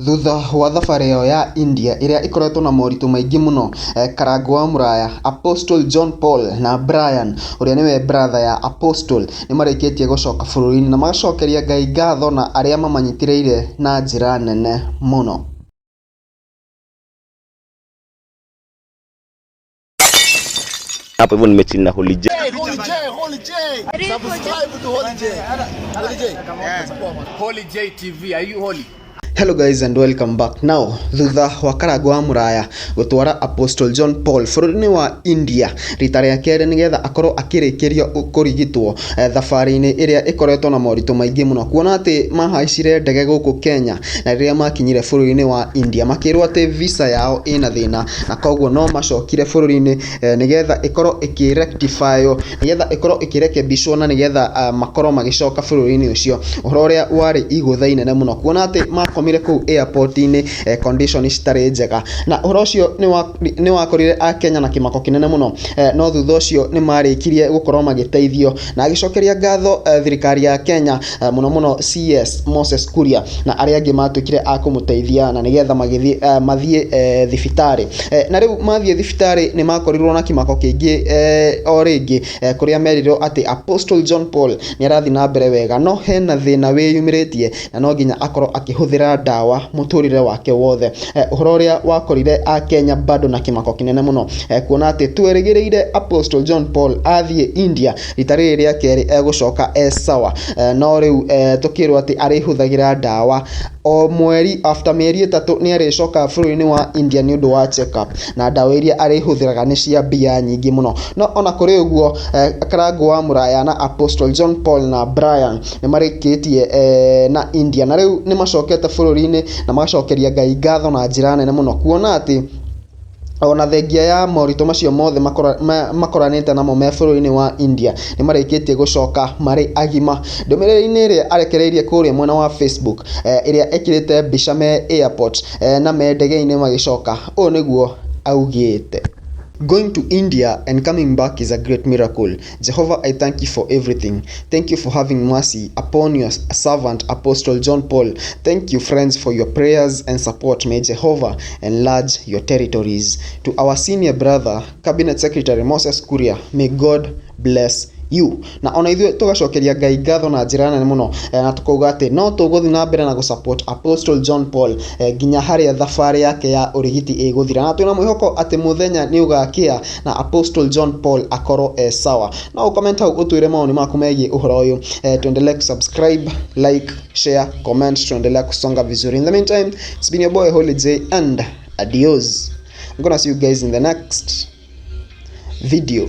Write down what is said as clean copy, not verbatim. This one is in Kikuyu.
Thutha wa thabarĩ yao ya India ĩrĩa ĩkoretwo na moritũ maingĩ mũno, Karangũ wa Mũraya, Apostle John Paul na Brian ũrĩa nĩwe brother ya Apostle nĩ marĩkĩtie gũcoka bũrũri-inĩ na magacokeria Ngai ngatho na arĩa mamanyitĩrĩire na njĩra nene mũno. Hapo hivyo nimechill na Holy J. Holy J, Holy J. Subscribe to Holy J. Holy J. Holy J TV, are you holy? Hello guys and welcome back. Now, thutha wa Karangũ wa Mũraya gũtwara Apostle John Paul bũrũri-inĩ wa India rita rĩa kerĩ nĩgetha akorwo akĩrĩkĩrio kũrigitwo thabarĩ-inĩ ĩrĩa ĩkoretwo na moritũ maingĩ mũno kuona atĩ mahaicire ndege gũkũ Kenya na rĩrĩa makinyire bũrũri-inĩ wa India makĩrwo atĩ visa yao ĩna thĩna na koguo no macokire bũrũri-inĩ nĩgetha ĩkorwo ĩkĩ rectify nĩgetha ĩkorwo ĩkĩrekebicwo na nĩgetha makorwo magĩcoka bũrũri-inĩ ũcio. Ũhoro ũrĩa warĩ igũtha inene mũno kuona atĩ makomire kũu airport-inĩ condition citarĩ njega na ũhoro ũcio nĩ wakorire akenya na kĩmako kĩnene mũno, no thutha ũcio nĩ marĩkirie gũkorwo magĩteithio na agĩcokeria ngatho thirikari ya Kenya, mũno mũno CS Moses Kuria na arĩa angĩ matuĩkire a kũmũteithia na nĩgetha magĩthiĩ mathiĩ thibitarĩ. Na rĩu mathiĩ thibitarĩ nĩ makorirwo na kĩmako kĩingĩ o rĩngĩ, kũrĩa merirwo atĩ Apostle John Paul nĩ arathiĩ na mbere wega no hena thĩna wĩyumĩrĩtie na no nginya akorwo akĩhũthĩra ndawa mũtũrĩre wake wothe. Ũhoro ũrĩa wakorire akenya bado na kĩmako kĩnene mũno, kuona atĩ twerĩgĩrĩire Apostle John Paul athiĩ India rita rĩrĩ rĩa kerĩ egũcoka e sawa, no rĩu tũkĩrwo atĩ arĩhũthagĩra ndawa o mweri, after mĩeri 3 nĩ arĩcokaga bũrũri-inĩ wa India nĩ ũndũ wa check up na ndawa iria arĩhũthĩraga nĩ cia mbia nyingĩ mũno. No ona kũrĩ ũguo, Karangũ wa Mũraya na Apostle John Paul na Brian nĩ marĩkĩtie na India na rĩu nĩ macokete bũrũri-inĩ na magacokeria Ngai ngatho na njĩra nene mũno kuona atĩ ona thengia ya moritũ macio mothe makoranĩte namo me bũrũri-inĩ wa India nĩ marĩkĩtie gũcoka marĩ agima. Ndũmĩrĩri-inĩ ĩrĩa arekereirie kũrĩa mwena wa Facebook, ĩrĩa ĩkĩrĩte mbica me airport na me ndege-inĩ magĩcoka, ũũ nĩguo augĩte: "Going to India and coming back is a great miracle. Jehovah, I thank you for everything. Thank you for having mercy upon your servant Apostle John Paul. Thank you, friends, for your prayers and support. May Jehovah enlarge your territories. To our senior brother, Cabinet Secretary Moses Kuria, may God bless you." Na ona ithuĩ tũgacokeria Ngai ngatho na njĩra nene mũno, na tũkauga atĩ no tũgũthiĩ na mbere na gũsupport Apostle John Paul nginya harĩa thabarĩ yake ya ũrigiti ĩgũthira, na twĩna mwĩhoko atĩ mũthenya nĩ ũgakĩa na Apostle John Paul akorwo e sawa. No ũcomment hau ũtwĩre mawoni maku megiĩ ũhoro ũyũ. Tuendelee kusubscribe, like, share, comment, tuendelea kusonga vizuri. In the meantime, it's been your boy Holy J and adios. I'm gonna see you guys in the next video.